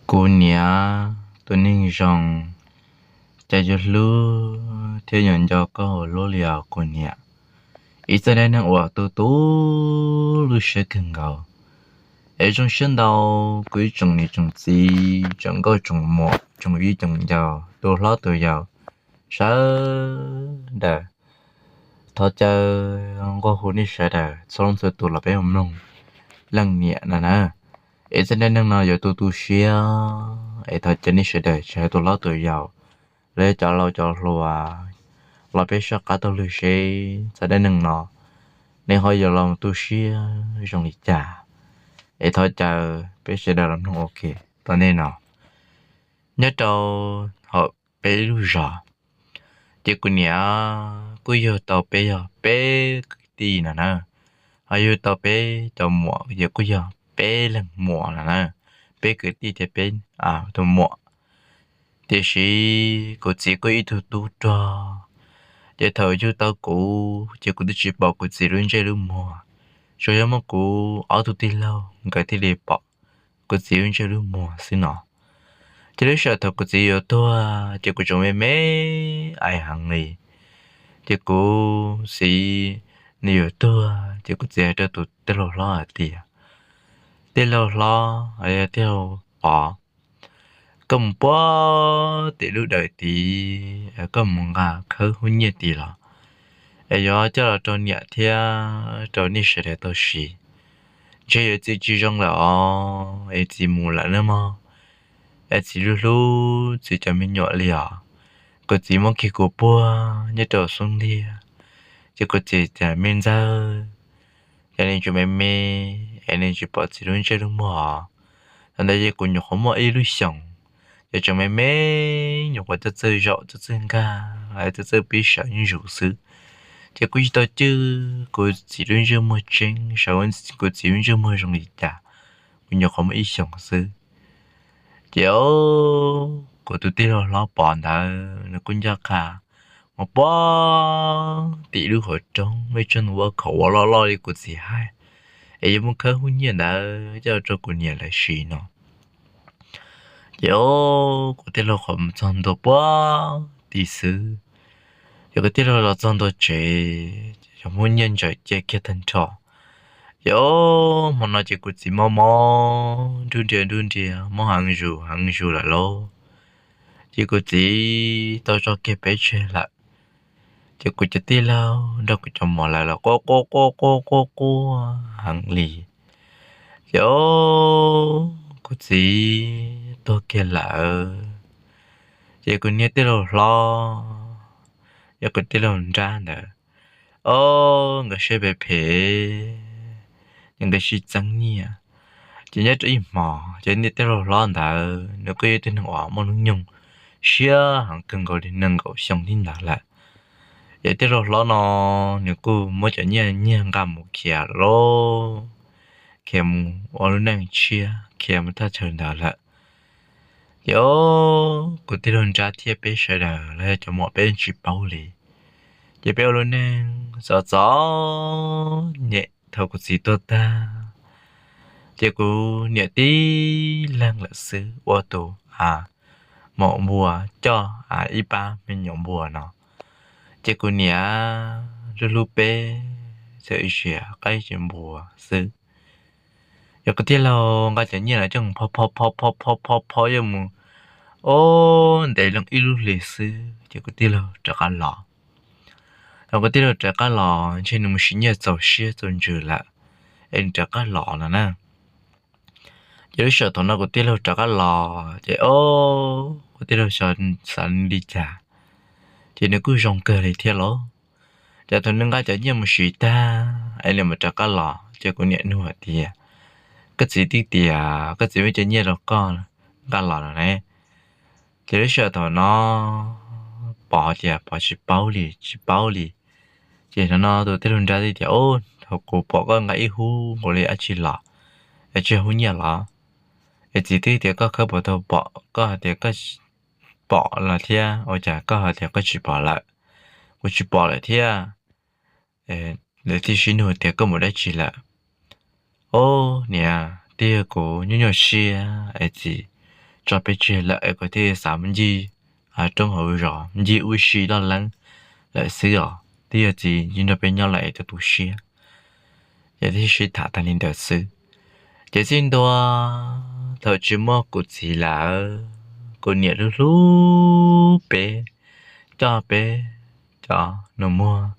Kuv niam, tus neeg zoo, cas yuav hlub thiab yuav nco koj ua luaj li os kuv niam. Ib txoj dab neeg uas tu tu lub siab kawg nkaus. Es zoo siab ntau, kuv ib tsoom niam tsoom txiv, tsoom nkauj tsoom muam, tsoom viv tsoom ncaus, tus hlob tus yau, sawv daws. Thov caw nqua hu nej sawv daws txhua leej txhua tus los peb mus mloog leej niam no na. Es txoj dab neeg no yuav tu tu siab, es thov caw nej sawv daws tsis hais tus hlob tus yau, los yog cov laus cov hluas, los peb soj qab taug lw seb txoj dab neeg no nej ho yuav los tu siab zoo li cas. Es thov caw peb sawv daws los mloog ua ke. Tom ntej no, nyob rau hauv peb lub zos, ces kuv niam kuj yug tau peb yog peb kwv tij no na, ho yug tau peb cov muam ces kuj yog peb leeg muam no na, peb kwv tij thiab peb tus muam. Tiam sis kuv txiv kuj ib tug tub rog, ces thaum yug tau kuv ces kuv twb tsis pom kuv txiv lub ntsej lub muag, tsuas yog muaj kuv ob tug tij laug nkawd thiaj li pom kuv txiv lub ntsej lub muag xwb no. Ces lub sij hawm thaum kuv txiv yuav tuag ces kuv tseem me me aiv heev li. Ces kuv txiv nws yuav tuag ces kuv txiv hais rau tus tij laug hlob hais tias, tij laug hlob, yog tij laug Pov, koj mus puag tim lub dawm tid, koj mus nqa khawb hub nyiaj tid los, es yuav coj los rau niam thiab rau nej sawv daws tau siv. Ntshe yuav txiv tsis zoo lawm os, es txiv mus lawm nawb mog. Es txiv hlub hlub txiv cov me nyuam li os. Kuv txiv muab kiag kuv puag nyob rau xub ntiag, ces kuv txiv tias, me ntxawg, yog nws tseem me me, es nws tsis pom txiv lub ntsej lub muag os. Thaum ntawd ces kuv nyuam qhuav muaj ib lub xyoos, ces tseem me me, nyuam qhuav txawj txawj zaum txawj txawj nkag, txawj txawj pib sawv zuj zus xwb. Ces kuv tsis tau cwj kuv txiv lub ntsej muag tseeb, saib kuv txiv lub ntsej muag zoo li cas, kuv nyuam qhuav muaj ib xyoos xwb. Ces kuv tus tij laug hlob Pov ntawd nws kuj ncaj qha mus puag tim lub hauv roob, muaj ib tsob ntoo ua khaum ua loj loj li kuv txiv hais, es yuav muab khawb hub nyiaj ntawd coj rau kuv niam lawv siv no. Ces kuv tij laug qhuav mus txog ntua puag tim xwb, ces kuv tij laug los txog ntua tsev, ces hub nyiaj ntsaws cia kiag tag nrho. Ces hmo no ces kuv txiv mob mob nruj nria nruj nria, mob heev zus heev zus lawm lauj. Ces kuv txiv tau tso kiag peb tseg lawm. Ces kuv cov tij laug nrog kuv cov muam lawv los quaj quaj quaj quaj quaj quaj heev li. Ces kuv txiv tuag kiag lawm, ces kuv niag tij laug hlob, yog kuv tij laug nrab ntawd, o, nkawd siab phem phem, ces nkawd sib txeeb nyiaj. Ces nyob rau ib hmos ces niag tij laug hlob ntawd nws kuj yog ib tug neeg uas muaj hnub nyoog siab heev kawg nkaus li, nees nkaum xyoo thiab ntawd lawm. Ces tij laug hlob no nws kuj muab cov nyiaj nyiag nqa mus khiav lauj, khiav mus ua lub neej tshiab, khiav mus thaj chaw ntawd lawm. Ces kuv tij laug nrab thiab peb sawv daws los yog cov muam peb tsis paub li. Ces peb ua lub neej txom txom nyem thaum kuv txiv tuag tag. Ces kuv niam tib leeg lawm xwb ua tus a, maum npua coj a ib pab me nyuam npua no. Ces kuv niam hlub hlub peb txawm ib sia qaib tsis npua xwb. Yog kuv tij laug nqa cov nyiaj los coj pho pho pho pho pho pho pho yuj mus, o, ntev loo ib lub hlis xwb ces kuv tij laug rov qab los. Thaum kuv tij laug rov qab los ntshe nws mus siv nyiaj txaus siab txaus ntsws lawm, es nws rov qab los no na. Ces lub sij hawm thaum no kuv tij laug rov qab los ces o, kuv tij laug xav li cas, ces nws kuj zoo kawg li thiab lauj. Ces thaum nws nqa cov nyiaj mus siv tag es nws mam rov qab los ces kuv niam nug hais tias, koj txiv twb tias koj txiv muab cov nyiaj rau koj nqa los no ne. Ces lub sij hawm thaum no Pov tias Pov tsis paub li, tsis paub li. Ces thaum no tus tij laug nrab thiaj tias, o, thaum kuv pom koj nqa ib hub nkaus li dab tsi los, es tsis yog hub nyiaj los? Es txiv twb tias koj khawb puas tau pom, koj hais tias koj pom los thiab ua cas koj hais tias koj tsis pom lawm? Kuv tsis pom lawm thiab. Lawv thiaj sib nug tias koj mus dab tsi lawm? O, niam, twb yog kuv nyuaj nyuaj siab es txiv tso peb tseg lawm es kuv thiaj xav mus ncig roob hauv zos ncig ua si loj leeb lawm xwb os, twb yog txiv nrog peb nyob lawm es tu tu siab, ces thiaj sib tham tag li ntawd xwb. Ces txij ntua thaum tsis muaj kuv txiv lawm, kuv niam hlub hlub peb, coj peb cov nus muag,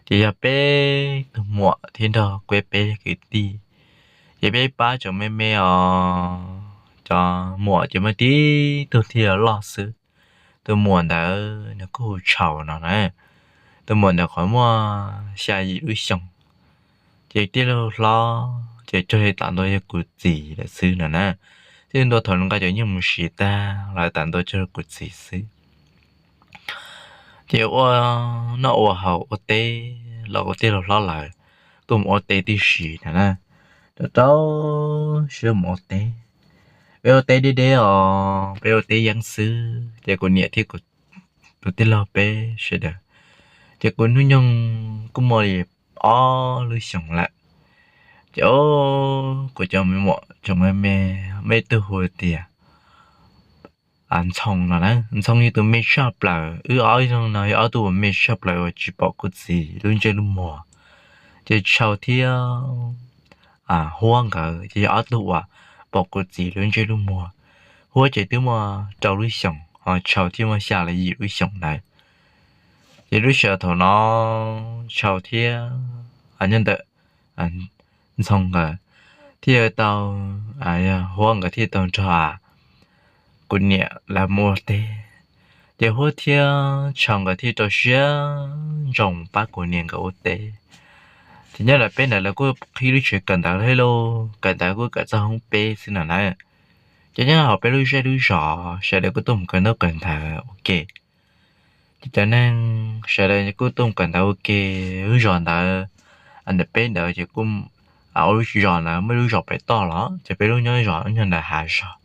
ces yog peb tug muam thiab nrog kuv peb kwv tij, ces peb pab tsoom me me os. Cov muam ces muaj tib tug thiaj loj xwb. Tus muam ntawd nws kuj hu Tshaus no na. Tus muam ntawd qhov muaj xya yim lub xyoos, ces tij laug hlob ces cuag li tam ntua yog kuv txiv lawm xwb no na. Txij ntua thaum nws nqa cov nyiaj mus siv tag los tam ntua cuag kuv txiv xwb. Ces ua noj ua haus ua teb los kuv tij laug hlob lawv kuj mus ua teb tib si no na. Rau rau siab mus ua teb, peb ua teb deb deb os, peb ua teb yeeb xwb, ces kuv niam thiab kuv tus tij laug peb sawv daws, ces kuv hnub nyoog kuj muaj li ob lub xyoos lawm. Ces kuv cov me muam tsoom me me, muaj ib tug hu tias Ntxhoo no na. Ntxhoo yog tus me tshaj plaws, wb ob leeg no yog ob tug uas me tshaj plaws uas tsis pom kuv txiv lub ntsej lub muag. Ces Tshaus thiab Huab nkawd ces yog ob tug uas pom kuv txiv lub ntsej lub muag. Huab ces twb muaj rau lub xyoos, ho Tshaus thiaj muaj xya los yim lub xyoos ntawd. Ces lub sij hawm thaum no Tshaus thiab, nyob ntawm Ntxhoo nkawd thiaj tau, Huab nkawd thiaj tau nrog kuv niam lawv mus ua teb. Ces Huab thiab Tshaus nkawd thiaj rau siab ntsoov pab kuv niam nkawd ua teb. Ces nyob ntawm peb ntawd lawv kuj qhib lub tsev kawm ntawv thiab lauj, kawm ntawv kuj kawm txog hoob peb xwb no na. Ces nyob hauv peb lub zej lub zos sawv daws kuj tuaj mus kawm ntaub kawm ntawv ua ke. Ces cov neeg sawv daws kuj tuaj mus kawm ntawv ua ke, lub zos ntawd, ntawm peb ntawd ces kuj, lub zos ntawd muaj lub zos pem toj los ces peb lub nyob zos lub nyob ntawm hav zog.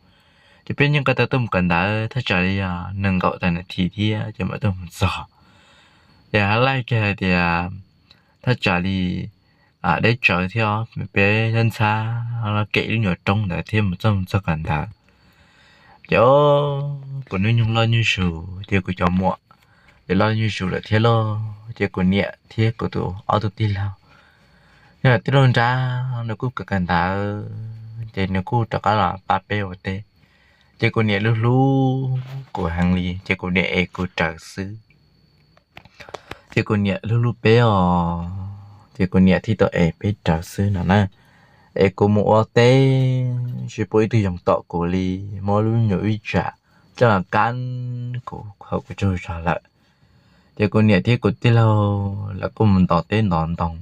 Ces peb yeej ko taw tuaj mus kawm ntawv thaj tsam li nees nkaum tawm nas this thiab ces mam tuaj mus txog. Ces hais laj kiag hais tias thaj tsam li deb tsawv thiab, peb ntxhab kem lub nyuam roob ntawd thiab mus txog mus txog kawm ntawv. Ces kuv hnub nyoog loj nyuj zus ces kuv cov muam ces loj nyuj zus lawm thiab lauj, ces kuv niam thiab kuv tus ob tug tij laug, nyob tij laug nrab nws kuj kawm kawm ntawv ces nws kuj rov qab los pab peb ua teb. Ces kuv niam hlub hlub kuv heev li ces kuv niam ev kuv rawv xwb. Ces kuv niam hlub hlub peb os, ces kuv niam thiaj tau ev peb rawv xwb no na. Es kuv mus ua teb tsis pub ib tug yoog tom kuv li, muab lub nyuam vij tsam coj los kab kuv thaum kuv tsaug zog lawm. Ces kuv niam thiab kuv tij laug lawv kuj mus ntov teb ntov ntoo,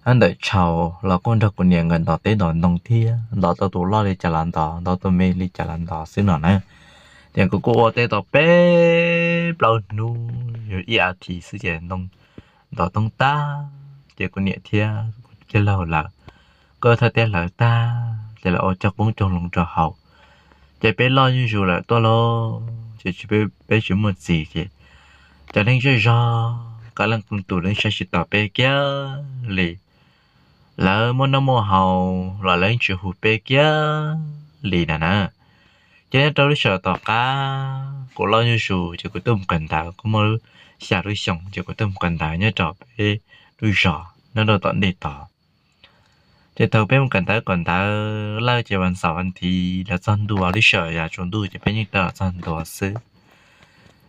hab ntawm Tshaus los kuj nrog kuv niam nkawd ntov teb ntov ntoo thiab, ntov tau tus loj li cas los ntov, ntov tus me li cas los ntov xwb no na. Ces kuv kuj ua teb tau peb plaub hnub, yog ib as thiv xwb ces ntoo ntov toob tag, ces kuv niam thiab kuv tij laug lawv kuj thawj teb hlawv tag ces lawv ua cog qoob cog loo rau hauv. Ces peb loj zuj zus lawm tuaj lauj, ces peb tsis muaj txiv ces cov neeg zej zog, koj leej tus leej saib tsis taus peb kiag li. Lawv muaj noj muaj haus los lawv yeej tsis hu peb kiag li na na. Ces nyob rau lub sij hawm tom qab kuv loj zuj zus ces kuv tuaj mus kawm ntawv, kuv muaj lub xya lub xyoo ces kuv tuaj mus kawm ntawv nyob rau peb lub zos nyob rau tom ntej tod. Ces thaum peb mus kawm ntawv kawm ntawv lawm ces vas xaum vas thiv los txog ntua lub sij hawm yav tsaus ntuj ces peb yeej tau los txog ntua xwb.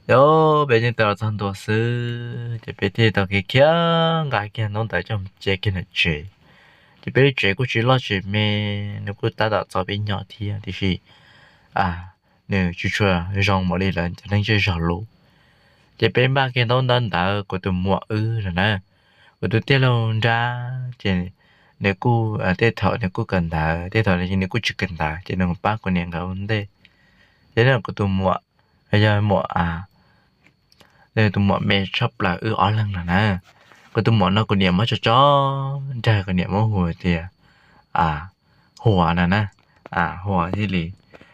Ces peb yeej tau los txog ntua xwb ces peb thiaj tau khiav khiav nqa kiag ntaub ntawv coj mus cia kiag ntawm tsev. Ces peb lub tsev kuj tsis loj tsis me, nws kuj tab tom txaus peb nyob thiab tiam sis nws tsis tshua zoo npaum li lawv cov neeg zej zog lub. Ces peb npaj kiag ntaub ntawv ntawd, kuv tus muam wb no na, kuv tus tij laug nrab ces nws kuj, tej thaum nws kuj kawm ntawv, tej thaum nws kuj tsis kawm ntawv ces nws pab kuv niam nkawd ua ntej. Ces kuv tus muam, yog muam, tus muam me tshaj plaws wb ob leeg no na. Kuv tus muam no kuv niam muab tso tso nrag, kuv niam muab hu tias Huas no na. Huas thiaj li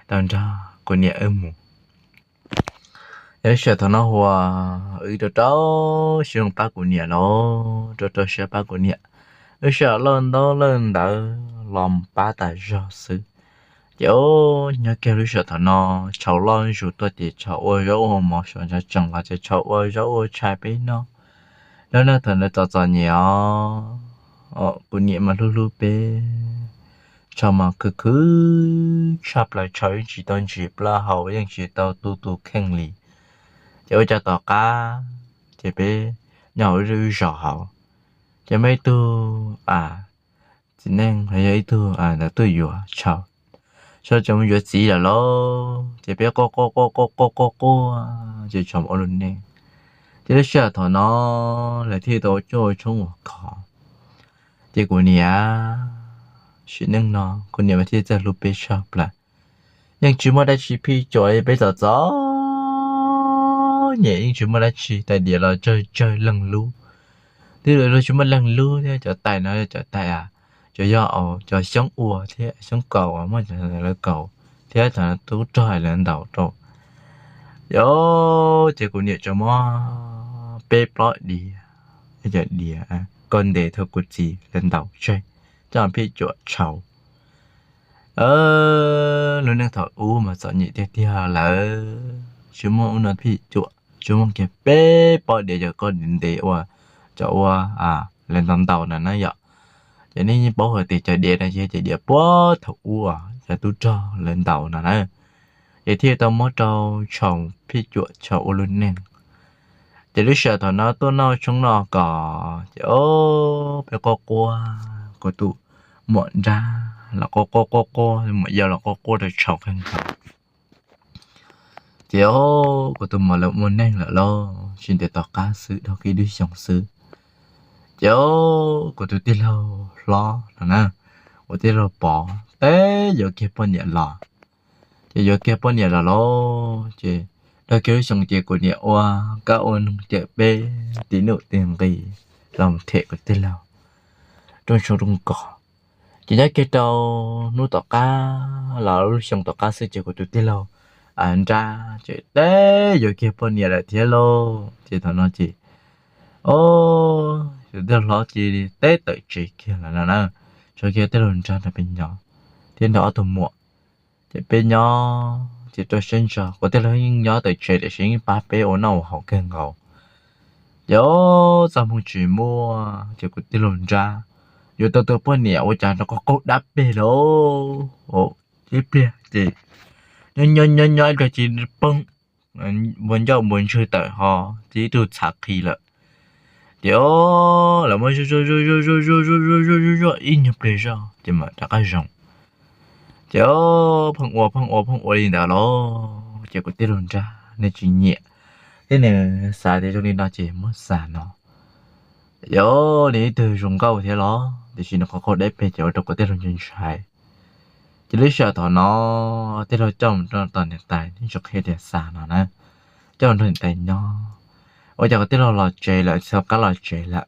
tau nrog kuv niam wb mus. Yog lub sij hawm thaum no Huas wb rau rau siab pab kuv niam los, rau rau siab pab kuv niam. Lub sij hawm lawj ntaub lawj ntawv los pab tas zog xwb. Ces nyob kiag lub sij hawm thaum no, Tshau loj zuj zus tuaj ces Tshau ua zaub ua mov saum ntsa tsees los ces Tshau ua zaub ua tshais peb noj. Lub neej thaum ntawd txom txom nyem os, kuv niam mas hlub hlub peb. Tshau mas khwv khwv tshaj plaws, Tshau yeej tsis tau ntsis plaub hau, yeej tsis tau tu tus kheej li. Ces ua cas tom qab ces peb nyob hauv zos hauv, ces muaj ib tug txiv neej los yog ib tug ntawd tuaj yuav Tshau. Tshau tseem mus yuav txiv lawm lauj, ces peb quaj quaj quaj quaj quaj quaj quaj ces Tshau ua lub neej. Ces lub sij hawm thaum no lawv thiaj tau ua cuaj ua tshoob ua kos. Ces kuv niam, sim neej no kuv niam mas thiaj txawj hlub peb tshaj plaws. Yeej tsis muaj dab tsi phij cuam li, peb txom txom nyem yeej tsis muaj dab tsi, tais diav los tsawg tsawg leej lub. Twb luag tsis muaj leej lub thiab, cov tais no cov tais, cov yog cov xyoob ua thiab xyoob kaus uas muab cov ntawd lawv kaus thiab cov tub rog lawv ntaus rau. Yog ces kuv niam tsuas muab peb plaub diav, cov diav koj ntes thaum kuv txiv lawv ntaus tseg coj phij cuam Tshau. Lub neej thaum ub mas txom nyem tiag tiag lawm, tsis muaj ub no phij cuam, tsuas muaj kiag peb pob diav cov koj ntes ua, cov ua lawv ntaus ntaus na na yom. Ces nej yeej paub hais tias cov diav no ces cov diav puag thaum ub cov tub rog lawv ntaus no na. Ces thiaj tau muab rau Tshau phij cuam Tshau ua lub neej. Ces lub sij hawm thaum no tuaj noj tshoob noj kos ces peb quaj quaj, kuv tus muam nrab los quaj quaj quaj quaj, muam yau los quaj quaj rau Tshau kawg nkaus. Ces kuv tus muam lawv ua neej lawm lauj, tsis ntev tom qab xwb, dhau kiag ib lub xyoos xwb. Ces kuv tus tij laug hlob no na, kuv tij laug Pov teb yuav kiag poj niam los. Ces yuav kiag poj niam los lauj, ces dhau kiag lub xyoos ces kuv niam ua kab ua noog cawm peb tim nuj tim nqis los them kuv tij laug rooj tshoob rooj kos. Ces nyob kiag rau hnub tom qab los lub xyoo tom qab xwb ces kuv tus tij laug nrab ces teb yuav kiag poj niam lawm thiab lauj. Ces thaum no ces kuv tij laug hlob cia li teb tawm tsev kiag lawm no na, tso kiag tij laug nrab nrog peb nyob thiab nrog ob tug muam. Ces peb nyob ces rau siab ntso kuv tij laug yeej nyob tawm tsev tiam sis yeej pab peb ua noj ua haus kawg nkaus. Ces txoj hmoo tsis muaj ces kuv tij laug nrab yuav tau tus poj niam ua cas rov qab qaug dab peg lawm. Ib pliag ces nyob nyob nyob nyob ib pliag ces poob, npua ncauj npua ntswg tawm ho ces ib tug txhav qhi lawm. Ces lawv muab zuaj zuaj zuaj zuaj zuaj zuaj zuaj zuaj zuaj zuaj ib nyuag pliag zog ces mam rov qab zoo. Ces pheej ua pheej ua pheej ua li ntawd los ces kuv tij laug nrab nws tsis nyiam thiab nws xav tias zoo li no ces muab xa no. Yog nws ib tug zoo nkauj thiab los tiam sis nws qhov qaug dab peg ces ua rau kuv tij laug ntshai ntshai. Ces lub sij hawm thaum no tij laug coj mus rau tom niam tais, tsis qhia tias xa no na, coj mus rau niam tais nyob. Ua cas kuv tij laug los tsev lawm, txog qab los tsev lawm,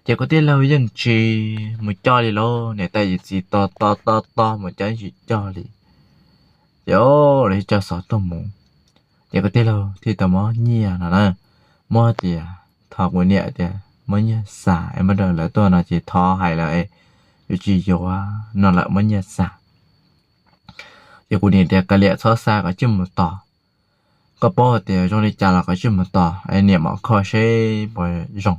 ces kuv tij laug yeej tsis mus coj li lauj, niam tais yawm txiv tos tos tos tos mus coj yeej tsis coj li. Ces lawv thiaj tso xov tuaj mus, ces kuv tij laug thiaj tau muab nyiaj no na, muab tias thov kuv niam tias muab nyiaj xa es muab rau lawv tuaj no ces thov hais lawm es yuav tsis yuav no lawm, muab nyiaj xa. Ces kuv niam tias kav liam txhob xa, kom tsij mus tos, koj paub hais tias zoo li cas los kom tsij mus tos es niam mam kho seb puas zoo.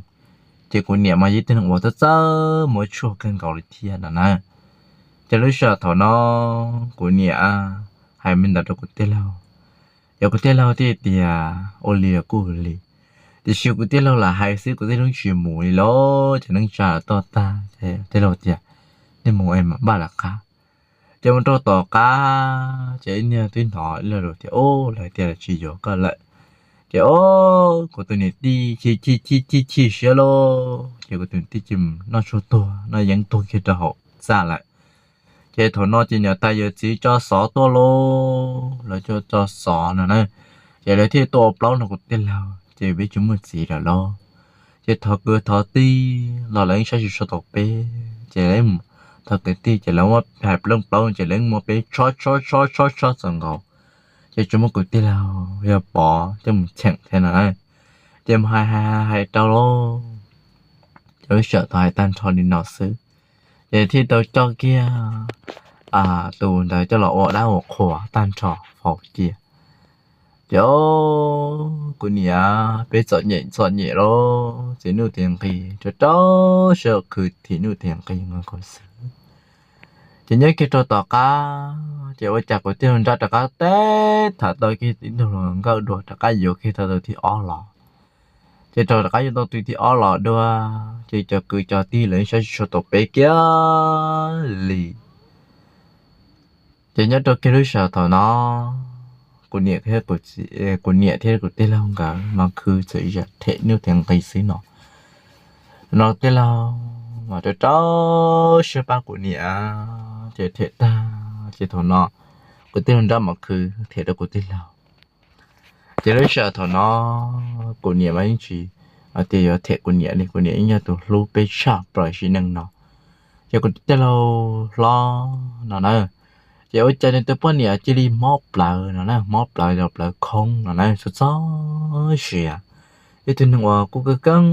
Ces kuv niam mas yog ib tug neeg uas txawj txawj muab tshuaj kawg nkaus li thiab no na. Ces lub sij hawm thaum no kuv niam hais me ntawd rau kuv tij laug, ces kuv tij laug thiaj tias ua li los kuj ua li. Tiam sis kuv tij laug lam hais xwb, kuv tij laug tsis mus li lauj, ces neej tsa tuaj tag ces tij laug tias nej mus es mam npaj lawv qab. Ces mus rau tom qab ces ib niag twb hnov ib lo lus tias o, lawv tias lawv tsis yuav koj lawm. Ces o, kuv tus niam tij chim chim chim chim chim siab lauj, ces kuv tus niam tij cia li noj tshuaj tuag noj yeeb tuag kiag rau hauv txaj lawm. Ces thaum no ces niam tais yawm txiv tso xov tuaj lauj, lawv tso xov no na, ces lawv thiaj tuaj ua plaub nrog kuv tij laug ces peb tsis muaj txiv lawm lauj. Ces thov kwv thov tij los lawv yeej saib tsis tshua tau peb, ces lawv thov kwv tij ces lawv muab hais plaub plaub ces lawv muab peb tshob tshob tshob tshob tshob txaus nkaus. Ces tsuas muab kuv tij laug yog Pov coj mus cheem thiab no na. Ces mus hais hais hais rau lauj, ces lub sij hawm tau hais tag nrho li no xwb, ces thiaj tau coj kiag tus ntawd coj los ua dab ua qhuas tag nrho faus cia. Ces kuv niam peb txom nyem txom nyem lawm, txiv nuj txiv nqi rau rau siab khwv, txiv nuj txiv nqi nkaus xwb. Ces nyob kiag rau tom qab, ces ua cas kuv tij laug nrab rov qab teb tham tau kiag tib tug hluas nkauj dua, rov qab yuav kiag tau tus thib ob los. Ces rov qab yuav tau tus thib ob los dua, ces cov kwv cov tij lawv saib tsis tshua tau peb kiag li. Ces nyob rau kiag lub sij hawm thaum no, kuv niam thiab kuv tij laug nkawd mas khwv txawm zam them nuj them nqi xwb no. No tij laug mas rau rau siab pab kuv niam, ces them tag ces thaum no kuv tij laug nrab mas khwv them rau kuv tij laug. Ces lub sij hawm thaum no kuv niam mas yeej tsis hais tias yuav them kuv niam li, kuv niam yeej yog tus hlub peb tshaj plaws sim neej no. Ces kuv tij laug hlob no na, ces ua cas nws tus poj niam cia li mob plawv no na, mob plawv los plawv khoob no na, txog txog siav. Ib tug neeg uas kuj keej keej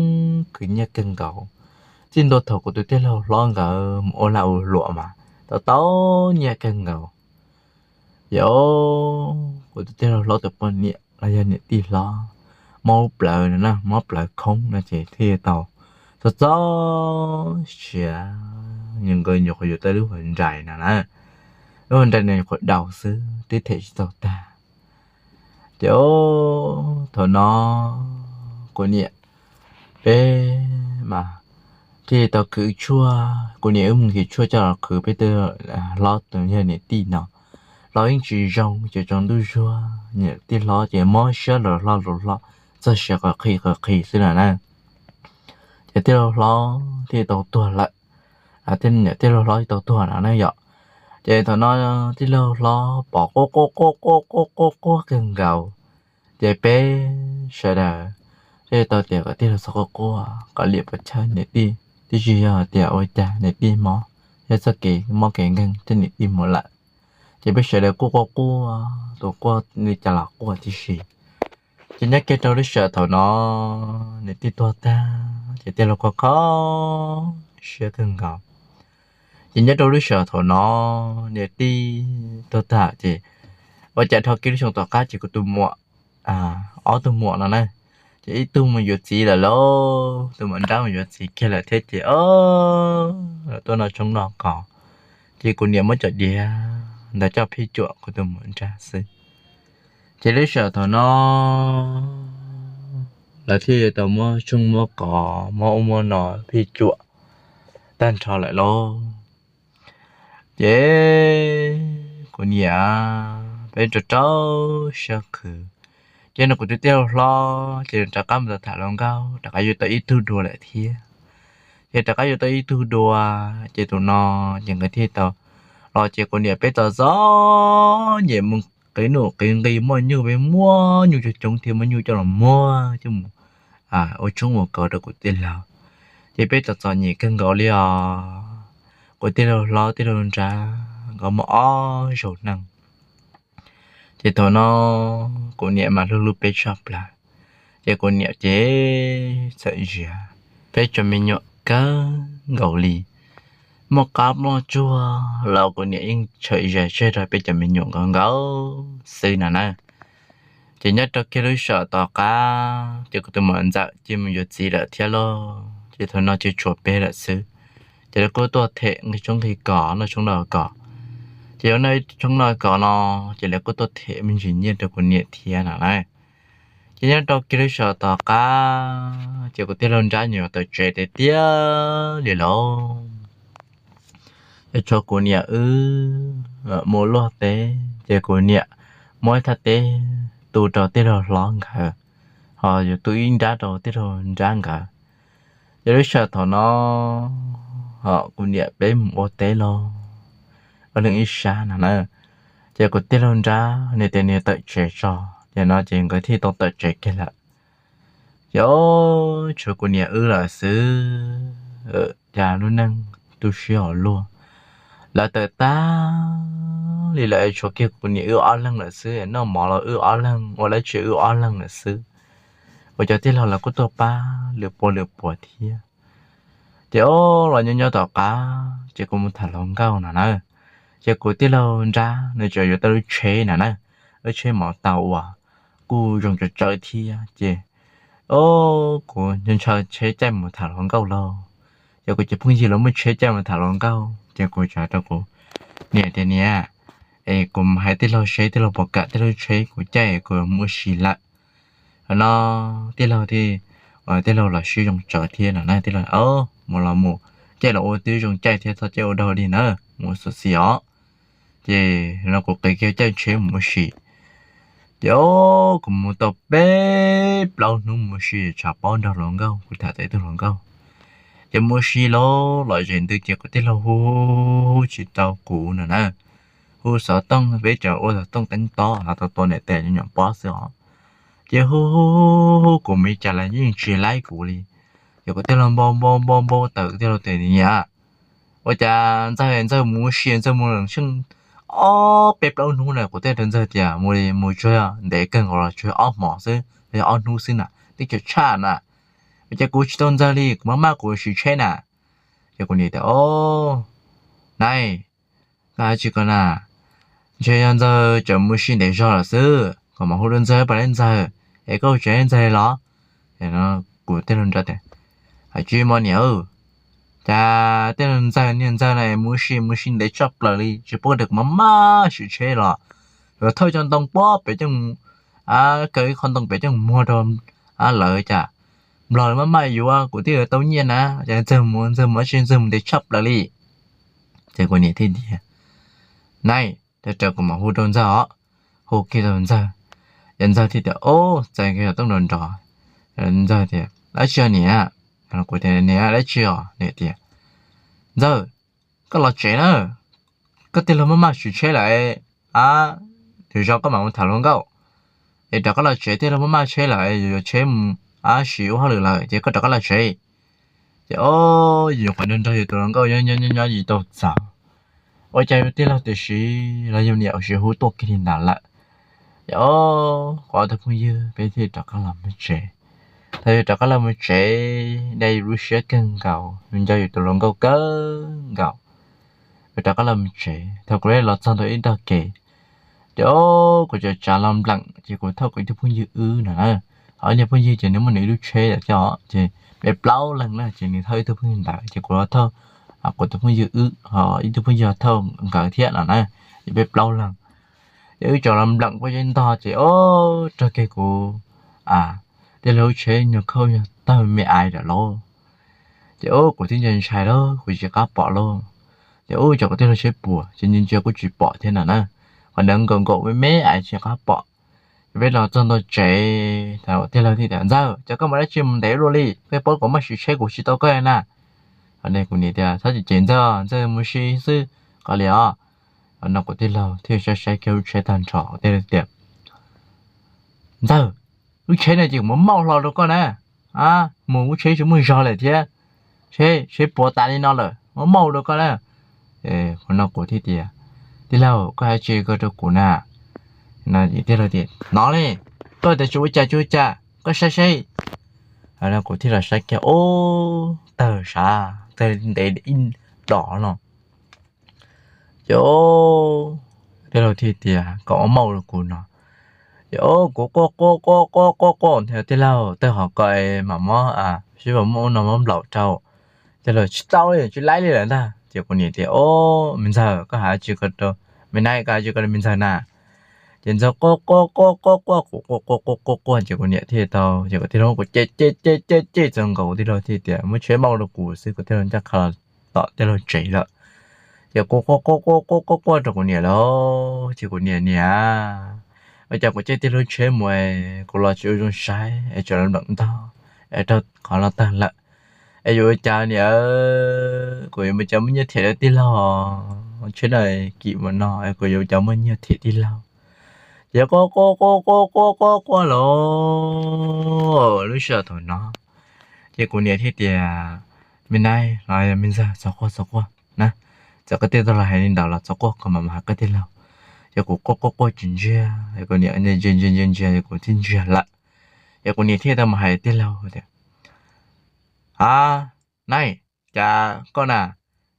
khwv nyiaj kawg nkaus. Txij ntua thaum kuv tus tij laug hlob nkawd mus ua lag ua luam mas tau tau nyiaj kawg nkaus. Yog kuv tus tij laug hlob tus poj niam los yog niam tij hlob mob plawv no na, mob plawv khoob no ces thiaj tau txog txog siav, nkawd nyuam qhuav yuav tau lub hauv nrais no na, lub hauv nrais no nyuam qhuav daus xwb twb them tsis tau tag. Ces thaum no kuv niam peb mas thiaj tau khwv tshuaj, kuv niam wb mus nrhiav tshuaj coj los qhwv peb tus hlob tus yog niam tij no los yeej tsis zoo, ces tsaus ntuj zuag niam tij hlob ces mob siab los hlob los hlob, txog siav qhov qhi qhov qhi xwb no na. Ces tij laug hlob thiaj tau tuag lawm, niam tij laug hlob thiaj tau tuag no na yom. Ces thaum no tij laug hlob pom quaj quaj quaj quaj quaj quaj quaj kawg nkaus. Ces peb sawv daws thiaj tau tias kom tij laug txhob quaj quaj, kom liam pov chawj niam tij, tiam sis yog tias ua cas niam tij mob, yog txoj kev mob kev nkeeg thiaj niam tij mus lawm. Ces peb sawv daws kuj quaj quaj, tus quaj li cas los quaj tib si. Ces nyob kiag rau lub sij hawm thaum no niam tij tuag tag ces tij laug kho kho siab kawg nkaus. Ces nyob rau lub sij hawm thaum no niam tij tuag tag ces ua cas dhau kiag lub xyoo tom qab ces kuv tus muam, ob tug muam no na, ces ib tug mus yuav txiv lawm lauj, tus muam nrab mus yuav txiv kiag lawm thiab ces tuaj noj tshoob noj kos, ces kuv niam muab cov diav ntawd coj phij cuam kuv tus muam nrab xwb. Ces lub sij hawm thaum no lawv thiaj tau muab tshoob muab kos muab ub muab no phij cuam tag nrho lawm lauj. Ces kuv niam peb rau rau siab khwv, ces no kuv tus tij laug hlob ces rov qab mus tham hluas nkauj rov qab yuav tau ib tug dua lawm thiab. Ces rov qab yuav tau ib tug dua, ces tus no ces nkawd thiaj tau los ces kuv niam peb txom txom nyem mus qiv nuj qiv nqi muaj nyuj, peb muaj nyuj coob coob thiab muaj nyuj coj los muag coj mus ua tshoob ua kos rau kuv tij laug. Ces peb txom txom nyem kawg nkaus li os. Kuv tij laug hlob tij laug nrab nkawd muaj ob zaug neej. Ces thaum no kuv niam mas hlub hlub peb tshaj plaws, ces kuv niam ces txawm ziav peb cov me nyuam kawg nkaus li. Muaj qab muaj tsuag los kuv niam yeej txawm ziav tseg rau peb cov me nyuam nkaus nkaus xwb no na. Ces nyob rau kiag lub sij hawm tom qab ces kuv tus muam ntxawm cia mus yuav txiv lawm thiab lauj, ces thaum no ces tshuav peb lawm xwb. Ces lawv kuj tuaj them nqi tshoob nqi kos noj tshoob noj kos. Ces yuav noj tshoob noj kos no, ces lawv kuj tuaj them me ntsis nyiaj rau kuv niam thiab no na. Ces nyob rau kiag lub sij hawm tom qab ces kuv tij laug nrab nyuam tawm tsev tiag tiag li lauj. Ces tshuav kuv niam wb mus luaj teb, ces kuv niam muab ib thaj teb tu rau tij laug hlob nkawd, ho yuav tu ib nrab rau tij laug nrab nkawd. Ces lub sij hawm thaum no kuv niam peb mus ua teb los ua leej ib sab no na, ces kuv tij laug nrab nws tias nws tawm tsev tso, ces no ces nkawd thiaj tau tawm tsev kiag lawm. Ces tshuav kuv niam wb lawm xwb, cas lub neej tu siab hos luag. Lawv tawm tag li lawm tshuav kiag kuv niam wb ob leeg lawm xwb, noj mov los wb ob leeg, ua dab tsi wb ob leeg lawm xwb. Ua cov tij laug lawv kuj tuaj pab lwm pua lwm pua thiab. Ces o, los nyob nyob tom qab ces kuv mus tham hluas nkauj no na. Ces kuv tij laug nrab nws tseem yuav tau lub tsheb na na, lub tsheb mov tau uas kuj zoo tsawv tsawv thiab ces, o, kuv ntshaw tsheb caij mus tham hluas nkauj lauj. Ces kuv cov phooj ywg los muaj tsheb caij mus tham hluas nkauj ces kuv txawm hais rau kuv niam tias, niam, es kuv mus hais tij laug seb tij laug puas kam tij laug tsheb kuv caij kuv mus ua si lawm. Qhov no tij laug thiaj, tij laug los sib zoo tsawv thiab no na, tij laug, mus los mus, caij los ua twb zoo caij thiab, txhob caij ua dog dig na, mus ua xyuam xim os. Ces no kuv qiv kiag caij tsheb mus ua si. Ces o, kuv mus tau peb plaub hnub mus ua si tshav pob nrog hluas nkauj, kuv tham tau ib tug hluas nkauj. Ces mus ua si los lom zem ntws ces kuv tij laug hu hu hu tsis tau kuv no na. Hu xov tooj, peb cov ua xov tooj teeb tob los tau tua niam tais nyuam pob xwb os. Ces hu hu hu hu kuv mus li cas los yeej tsis laib kuv li. Ces kuv tij laug npau npau npau npau taws, kuv tij laug tias, niam, ua cas Ntxawg, Ntxawg mus ua si, Ntxawg mus los tsheej ob peb plaub hnub na. Kuv tij laug rau Ntxawg tias mus li mus tsuag ntev kawg nkaus los tsuag ob hmos xwb los yog ob hnub xwb na, twb tsaus tshaj na. Ua cas kuv tsis tau Ntxawg li, kuv maj maj kuv ua si tsheb na. Ces kuv niam tias, o, nai, koj hais tsis ko na, ntshe yog Ntxawg tseem mus ua si ntev zog lawm xwb, koj mam hu rau Ntxawg, pab li Ntxawg, es koj ua tsev Ntxawg los? Kuv tij laug nrab tias, hais tsis mas niam, cas tij laug Ntxawg, niag Ntxawg na mus ua si mus ua si ntev tshaj plaws li, tsis paub tias kuv maj maj siv tsheb los yuav thauj cov ntoo puag pem coj mus, kaw ib qho ntoo pem coj mus muag rau lawv cas, nplog lawv maj maj yuav, kuv twb yuav tau nyiaj na, ces Ntxawg mus, Ntxawg mus tsis, Ntxawg mus ntev tshaj plaws li. Ces kuv niam thiaj tias, nai, raws kuv mam hu rau Ntxawg os. Hu kiag rau Ntxawg, ces Ntxawg thiaj tias, o, txais kiag xov tooj nrov nrov. Ntxawg tias, dab tsi os niam? Kuv tias, niam, dab tsi os? Niam tias, Ntxawg, koj los tsev na, koj tij laug maj maj siv tsheb lawm, a, lwm zaus koj mam mus tham hluas nkauj, es rov qab los tsev, tij laug maj maj tsheb lawm, yuav yuav tsheb mus, a, siv ua hauj lwm lawm ces koj rov qab los tsev. Ces o, yus nyuam qhuav nrog yus tus hluas nkauj nyob nyob nyob yus tau txaus, ua cas yus tij laug tiam sis los yus niam ua si hu tuaj kiag li ntawd lawm. Ces o, kuv ob tug phooj ywg peb thiaj rov qab los mus tsev. Thaum yus rov qab los mus tsev, dai yus lub siab kawg nkaus, yus nco yus tus hluas nkauj kawg nkaus. Yus rov qab los mus tsev, thaum kuv los txog ntawm ib nrog kev, ces o, kuv tseem tsav los npleem ces kuv thauj kuv ib tug phooj ywg wb no na. Ho ib niag phooj ywg ces nws muaj nws ib lub tsheb lawm thiab os, ces peb plaub leeg na, ces nws thauj ib tug phooj ywg ntawd ces kuv los thauj kuv tus phooj ywg wb, ho ib tug phooj ywg thauj nkawd thiab no na, ces peb plaub leeg. Ces wb tsav los npleem puag ib ntog ces o, raug kiag kuv tij laug lub tsheb nyuag khauj nyuag tawg me aiv lawm lauj. Ces o, kuv twb ntshai ntshai lauj, kuv tsis qab pom lauj. Ces o, cov kuv tij laug tsheb puas ces ntsia ntsia kuj tsis pom thiab no na. Qhov ntawd nkaum nkaum me me aiv tsis qab pom. Ces peb los txog ntua tsev, tij laug thiaj tias, Ntxawg, cas koj mus dab tsi mus ntev luaj li, koj paub kuv maj siv tsheb kuv tsis tau koj na. Kuv niam tias, txhob cem cem Ntxawg, Ntxawg mus si xwb, qhov li os. No kuv tij laug thiaj saib saib kiag lub tsheb tag nrho, kuv tij laug tias, Ntxawg, lub tsheb no ces kuv muab mauj hlo rau koj na. A, mus lub tsheb tsis muaj zog lawm thiab, tsheb puas tas li no lawm, muab mauj rau koj na. Qhov no kuv thiaj tias, tij laug, koj hais tsis ko rau kuv na. Tij laug tias, hnov li, koj tias tsis ua cas tsis ua cas, koj saib saib. Kuv thiaj los saib kiag, ub, tawg sav, tawg ntev ib dos no. Ces tij laug thiaj tias kom muab mauj rau kuv no. Ces kuv quaj quaj quaj quaj quaj quaj tias, tij laug, tawg hov ko mam muab, sib pab muab ub no muab nplaum rau. Tij laug, tsis tau li, tsis laib li lawm ntag. Ces kuv niam tias, o, me ntxawg, koj hais tsis ko rau, me nai, koj hais tsis ko rau me ntxawg na. Ces ntxawg quaj quaj quaj quaj quaj, kuv quaj quaj quaj quaj quaj ces kuv niam thiaj tau, ces kuv tij laug kuv cem cem cem cem cem txog nkaus, kuv tij laug thiaj tias muab tsheb mauj rau kuv xwb, kuv tij laug ncaj qha tom tij laug tsev lawm. Ces kuv quaj quaj quaj quaj quaj quaj rau kuv niam lawm, ces kuv niam, niam, ua cas kuv caij tij laug tsheb mus es kuv los tsis ua zoo saib es tseem los npleem ntog es raug qhov no tag lawm. Es yuav ua cas niam, kuv yuav ua cas muaj nyiaj them rau tij laug, tsheb no kim ua no es kuv yuav ua cas muaj nyiaj them tij laug. Ces quaj quaj quaj quaj quaj quaj quaj los lub sij hawm thaum no, ces kuv niam thiaj tias, me nai los me ntxawg, txhob quaj txhob quaj na, txawm koj tij laug hais li ntawd los txhob quaj, koj mam mus hais koj tij laug. Ces kuv quaj quaj quaj tsis ntsiag, kuv niam ntsia ntsia ntsia ntsia ces kuv thiaj ntsiag lawm. Ces kuv niam thiaj tau mus hais tij laug tias, a, nai, cas koj na,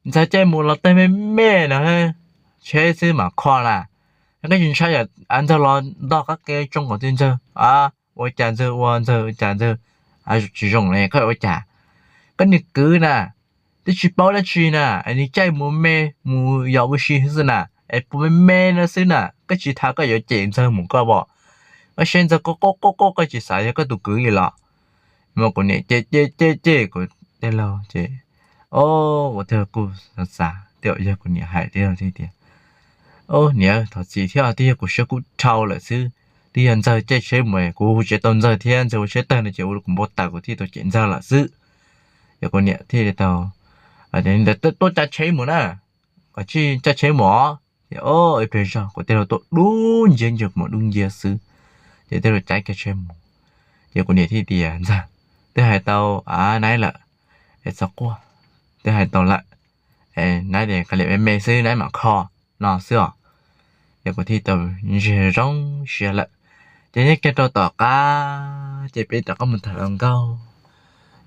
ntxawg caij mus los tawg me me no, tsheb xwb mam kho na. Koj tsis ntshai yam av ntxawg los ntog qab ke tsoo kom tij ntxawg a, ua cas ntxawg ua ntxawg ua cas ntxawg tsis zoo ne, koj ua cas? Koj niag kwv na, twb tsis paub dab tsi na, es nws caij mus me, mus yos ua si xwb na, es puas me me no xwb na, koj tsis tham koj yuav cem ntxawg mus koj pom, koj saib ntxawg quaj quaj quaj quaj koj tsis xav yog koj tus kwv li los. Mas kuv niam cem cem cem cem kuv tij laug ces, o, kuv tij laug kuj xav xav tej zaum yog kuv niam hais, tij laug thiaj tias, o niam, thov txim thiab, twb yog kuv siab kub dhau lawm xwb, twb yog ntxawg caij tsheb mus, kuv hu tsis tau ntxawg thiab ntxawg ua tsheb tawg no ces ua kuv npau taws kuv thiaj tau cem ntxawg lawm xwb. Ces kuv niam thiaj li tau, ntawd tuaj caij tsheb mus na, kom tsij caij tsheb mus os. Ces o, ib pliag zog kuv tij laug tuaj dub nciab ntsia kuv mas dub nciab xwb, ces tij laug caij kiag tsheb mus. Ces kuv niam thiaj tias, ntxawg, twb hais tau a naib lawm, es txhob quaj, twb hais tau lawm, naib es kav liam me me xwb naib mam kho no xwb os. Ces kuv thiaj tau ntseg zoo siab lawm. Ces nyob kiag rau tom qab ces peb rov qab mus tham hluas nkauj.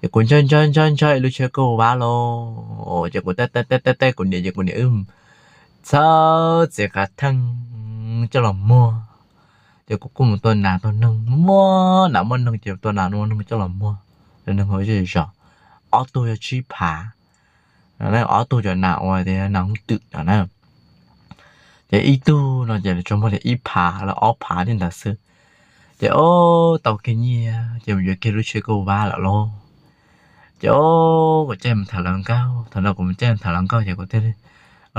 Ces kuv ntshaw ntshaw ntshaw ntshaw ib lub tsheb kauj vab los, ces kuv taij taij taij taij kuv niam ces kuv niam wb txhawb txiv qav theej coj los muag. Ces kuv kuj mus tua nas tua noog, muaj nas muaj noog ces tua nas muaj noog coj los muag, tua noog zej zos, ob tug yog tsib phav, ob tug cov nas uas tias nas hooj twm no na. Ces ib tug no ces tsuas muaj li ib phav los ob phav li ntawd xwb. Ces o, tau kiag nyiaj ces mus yuav kiag lub tsheb kauj vab lawm lauj. Ces o, kuv caij mus tham hluas nkauj, thaum no kuv mus caij tham hluas nkauj ces kuv thiaj li,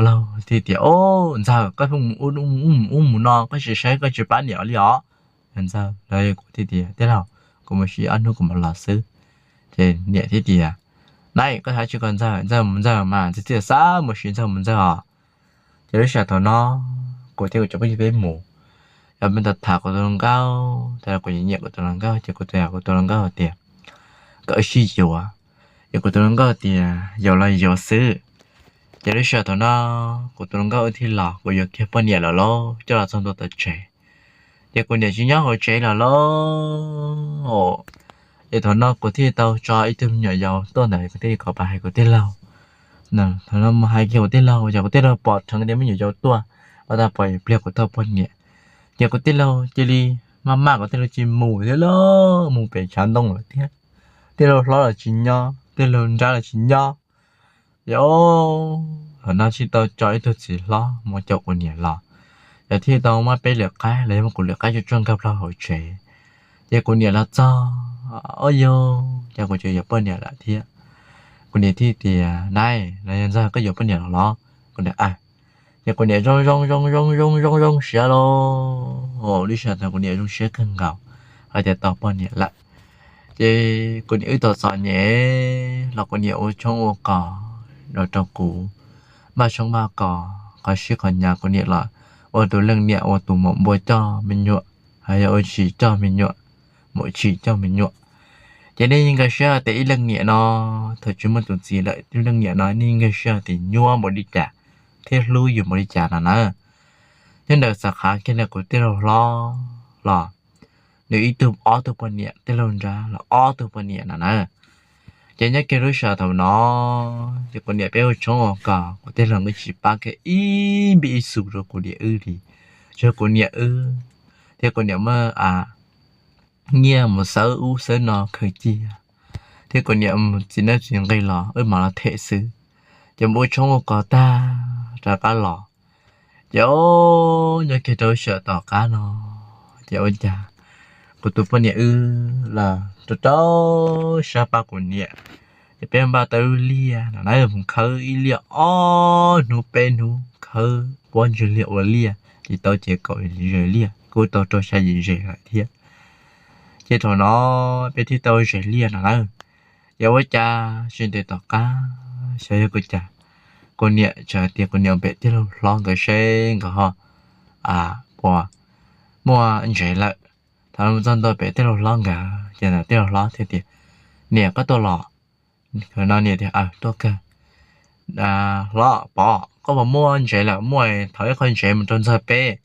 laug thiaj tias, o, ntxawg, koj pheej mus ub mus no koj tsis saib koj tsis pab niam li os. Yog ntxawg los kuv thiaj tias, tij laug, kuv mus sim ob hnub kuv mam los xwb. Ces niam thiaj tias, naib, koj hais tsis kom ntxawg, ntxawg mus ntxawg mas ntxawg thiaj xav mus sim ntxawg mus ntxawg os. Ces lub sij hawm thaum no kuv thiab kuv cov phooj ywg peb mus, yog peb tau tham kuv tus hluas nkauj, tas kuv nyiam nyiam kuv tus hluas nkauj ces kuv tau hais kuv tus hluas nkauj hais tias kom wb sib yuav. Ces kuv tus hluas nkauj tias yuav los yuav xwb. Ces lub sij hawm thaum no kuv tus hluas nkauj wb thiaj los, kuv yuav kiag poj niam lawm lauj, coj los txog ntua tom tsev. Ces kuv niam tsis nyob hauv tsev lawm lauj. Ces thaum no kuv thiaj tau tso ib tug me nyuam yaus tuaj ntawd, kuv thiaj li kom pab hais kuv tij laug. Thaum no mus hais kiag kuv tij laug, ces kuv tij laug pom dheev tias me nyuam yaus tuaj, ua tau pom ib pliag kuv tau poj niam. Ces kuv tij laug cia li maj maj, kuv tij laug cia li mus thiab lauj, mus pem tshav ntoo lawm thiab. Tij laug hlob los tsis nyob, tij laug nrab los tsis nyob. Ces o, thaum no thiaj tau tso ib tug txiv hlob mus caum kuv niam los, ces thiaj tau muab peb lwm qaib los yog muab kuv lwm qaib tsuj tsuag nkag plaws hauv tsev. Ces kuv niam los txog, o yog, ces kuv tseem yuav poj niam lawm thiab. Kuv niam thiaj tias, naib, los yog ntxawg koj yuav poj niam los los? Kuv niam, ces kuv niam zoo zoo zoo zoo zoo zoo zoo siab lauj. Lub sij hawm ntawd kuv niam zoo siab kawg nkaus hais tias tau poj niam lawm. Ces kuv niam wb tau txom nyem los kuv niam ua tshoob ua kos los rau kuv, npaj tshoob npaj kos, qhov sib qhov hnyav kuv niam los ua tus leej niam ua tus maum npua coj me nyuam, hos yog ua tsis coj me nyuam, maum tsis coj me nyuam. Ces nej yeej nkag siab tias ib leej niam no, thaum tsis muaj tus txiv lawm, ib leej niam no nej yeej nkag siab tias nyuaj npaum li cas thiab hlub yus npaum li cas no na. Nyob ntawm xav qhav kiag ntawm kuv tij laug hlob los, nws ib tug ob tug poj niam, tij laug nrab los ob tug poj niam no na. Ces nyob kiag lub sij hawm thaum no, ces kuv niam peb ua tshoob ua kos, kuv tij laug twb tsis pab kiag ib npib ib xus rau kuv niam wb li. Tsuas yog kuv niam wb thiab kuv niam muab nyiaj mus xawb ub xawb no khaws cia, thiab kuv niam mus txiv neeb txiv nqi los wb mam los them xwb. Ces mus ua tshoob ua kos tag rov qab los. Ces o, nyob kiag rau sij hawm tom qab no, ces ua cas kuv tus poj niam wb los rau rau siab pab kuv niam. Ces peb npaj tau lub liaj no na, mus khawb ib liaj ob hnub peb hnub khawb puab ntswg liaj ua liaj, ces tau ces kaum yim zes liaj, kuj tau rau xya yim zes lawm thiab. Ces thaum no peb thiaj tau zes liaj no na. Ces ua cas tsis ntev tom qab xyov yog kuv cas, kuv niam txawm hais tias kuv niam mus pem tij laug hlob nkawd seb nkawd ho puas muaj ntsev lawm. Thaum txog ntua pem tij laug hlob nkawd ces tij laug hlob thiaj tias, niam, koj tuaj los? Thaum no niam tias, tuaj kawg. Hlob Pov, koj puas muaj ntsev lawm? Muaj, thov ib qho ntsev mus rau ntxawg peb.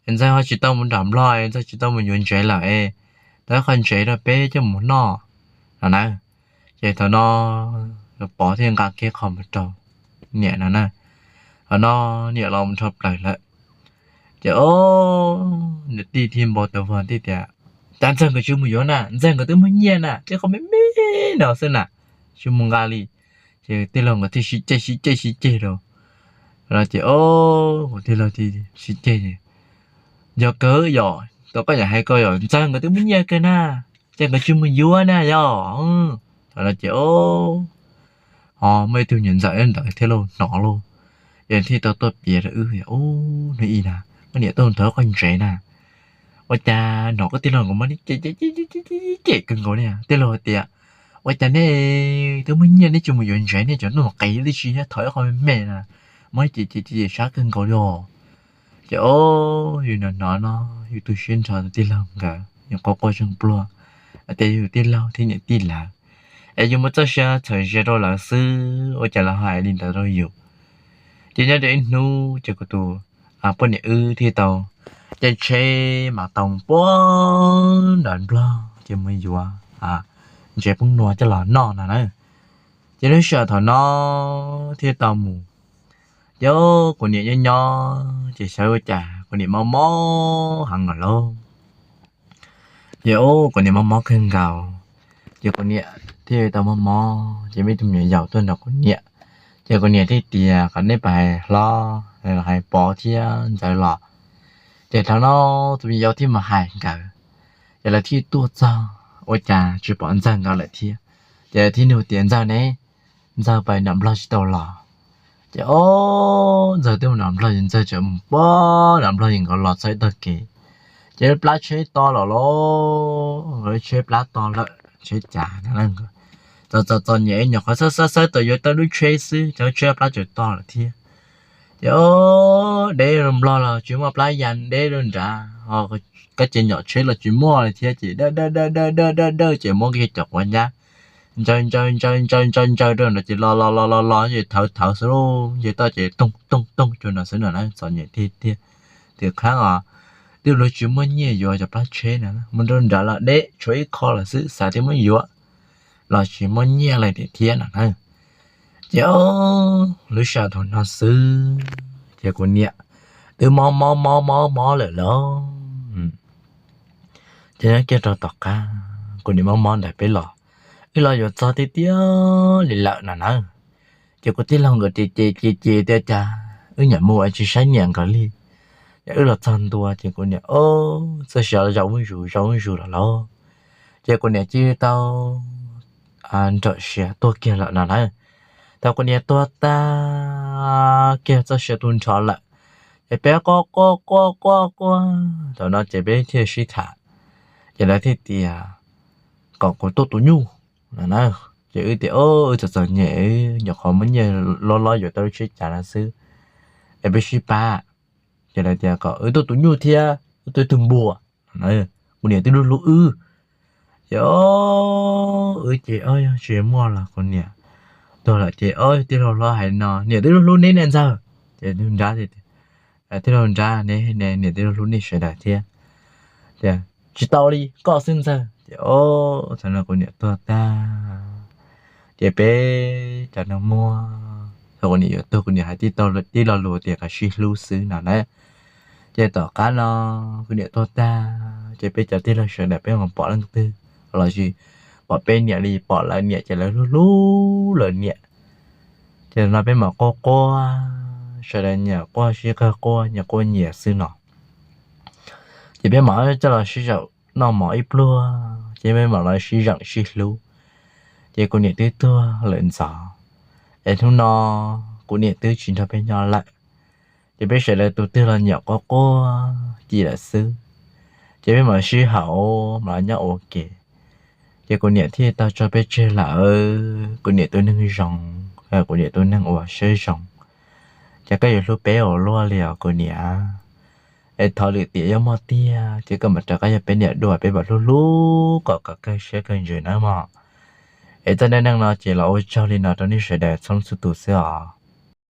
Ntxawg ho tsis tau mus nram Nplog, ntxawg tsis tau mus yuav ntsev lawm, thov ib qho ntsev rau peb coj mus noj no na. Ces thaum no Pov thiaj nqa kiag qho mus rau niam no na. Thaum no niam los mus nrho plaws lawm. Ces ob niam tij thiaj npau taws vog thiab tias, Cas Ntxawg nkawd tsis mus yuav na? Ntxawg nkawd twb muaj nyiaj na, tej qhov me me no xwb na, tsis mus nqa li. Ces tij laug nkawd thiaj sib ceg sib ceg sib ceg rau. Thaum no ces ob tij laug thiaj sib ceg, Yog kawg yom, tau koj yam hais ko yom, Ntxawg nkawd twb muaj nyiaj kawg na, ces nkawd tsis mus yuav na yog? Thaum no ces ho muaj ib tug niam ntxawm ntawd thiaj los hnov lauj, ces thiaj tau tuaj piav rau wb, Ub, hnub ib na, koj niam tuaj nthov koj ntsev na, ua cas hnov koj tij laug nkawd muaj cem kawg nkaus li. Tij laug hais tias, Ua cas nej twb muaj nyiaj nej tsis mus yuav ntsev, nej tseem tuaj mus qev tib si thiab thov ib qho me me na, muab cem cem cem sab kawg nkaus li os. Ces ob yus hnov hnov no, yus tu siab nrho tij laug nkawd, yus quaj quaj zeeg pluag, tias yus tij laug thiab niam tij lawv, es yus muaj txoj sia txhawm zia rau lawv xwb, ua cas lawv ho hais li ntawd rau yus. Ces nyob rau ib hnub ces kuv tus poj niam wb thiaj tau caij tsheb mas tau puag nram Nplog ces mus yuav ntsev poob nua coj los noj no na. Ces lub sij hawm thaum no thiaj tau mus, ces kuv niam nyob nyob ces xyov ua cas kuv niam mob mob heev lawm lauj. Ces kuv niam mob mob kawg nkaus, ces kuv niam thiaj tau mob mob, ces muaj ib tug me nyuam yaus tuaj nrog kuv niam, ces kuv niam thiaj tias, Kom neb pab hais hlob, hais Pov thiab Ntxawg los. Ces thaum no tus me nyuam yaus thiaj mus hais nkawd, ces lawv thiaj tuaj txog, ua cas tsis pom Ntxawg nkawd lawm thiab. Ces thiaj nug tias, Ntxawg ne? Ntxawg pais nram Nplog tsis tau los? Ces ob Ntxawg twb mus nram Nplog, Ntxawg tseem mus puag nram Nplog, nkawd los txog ib tog kev, ces plab tsheb to lawm lauj, tsheb plab to lawm, tsheb cav no. Txom txom txom nyem, nyuam qhuav xawb xawb xawb tau yuav tau lub tsheb xwb, cov tsheb plab tseem to lawm thiab. Ces deb rau Nplog los tsis muaj plab ya, deb rau nrad ho kab ce nyom tsheb los tsis muaj li thiab, ces dawb dawb dawb dawb dawb dawb dawb, ces muab kiag cov quav nyab ntsaws ntsaws ntsaws ntsaws ntsaws ntsaws rau nrad, ces los los los los los ces thawv thawv xwb lauj, ces toj ces toog toog toog rau nrad xwb no na, txom nyem tiag tiag. Tiam qhab os, twb luag tsis muaj nyiaj yuav cov plab tsheb na, mus rau nrad los deb tshuav ib qho lawm xwb, xav tias muab yuav los tsis muaj nyiaj li tiag thiab no na. Ces lub sij hawm thaum no xwb ces kuv niam twb mob mob mob mob mob lawm lauj. Ces nyob kiag rau tom qab kuv niam mob mob ntawd peb los, wb los yuav txog tiag tiag li lawm no na. Ces kuv tij laug nkawd ces ces ces ces tias cas wb niam mus es tsis saib niam nkawd li. Ces wb los txog ntua ces kuv niam, o, txoj sia zaum zuj zus zaum zuj zus lawm lauj. Ces kuv niam cia li tau nram siav tuag kiag lawm no na. Thaum kuv niam tuag tag kiag txoj sia tu nrho lawm, ces peb quaj quaj quaj quaj quaj, thaum no ces peb thiaj sib tham, ces lawv thiaj tias kom kuv tuaj tus nyuj na. Ces wb tias, o, wb txom txom nyem, nyuam qhuav muaj nyiaj lob lob yuav tau lub tsheb cav no xwb, es peb sib pab. Ces lawv tias kom wb tuaj tus nyuj thiab wb tuaj ib tug npua. Kuv niam twb hlub hlub wb, ces wb ces, o, yog tsis muaj los kuv niam tuag lawm ces, o, tij laug hlob hais no, niam twb hlub hlub neb ne Ntxawg. Ces nrad, tij laug nrad ne, niam twb hlub hlub nej sawv daws thiab. Tsis tau li, koj xwb Ntxawg. Ces o, thaum no kuv niam tuag tag, ces peb cov neeg muag, thaum kuv niam yuav tuag kuv niam hais tib lo lus tias kom sib hlub xwb no na. Ces tom qab no kuv niam tuag tag ces peb cov tij laug sawv daws peb mus pom leej twg los sis pom peb niam li pom lawv niam ces lawv hlub hlub lawv niam. Ces no peb mam quaj quaj, sawv daws nyias quaj sib qawg quaj nyias quaj nyias xwb no. Ces peb mam coj los sib zaum noj mov ib pluag ces peb mam los sib zeem sib hlub. Ces kuv niam twb tuag lawm ntxov, es hnub no kuv niam twb tsis nrog peb nyob lawm. Ces peb sawv daws tus twg los nyiam quaj quaj ci lawm xwb. Ces peb mam sib haum mam los nyob ua ke. Ces kuv niam thiaj tau tso peb tseg lawm. Kuv niam tus neeg zoo, kuv niam tus neeg uas siab zoo, ces koj yuav hlub peb ua luaj li os kuv niam. Es thov lwm tiam yuav muaj tiag ces koj mam rov qab yog peb niam dua, peb mam hlub hlub kom kom kawg siab kawg ntsws nawb mog. Es txoj dab neeg no ces los ua tsaug li no rau nej sawv daws txhua leej txhua tus xwb os.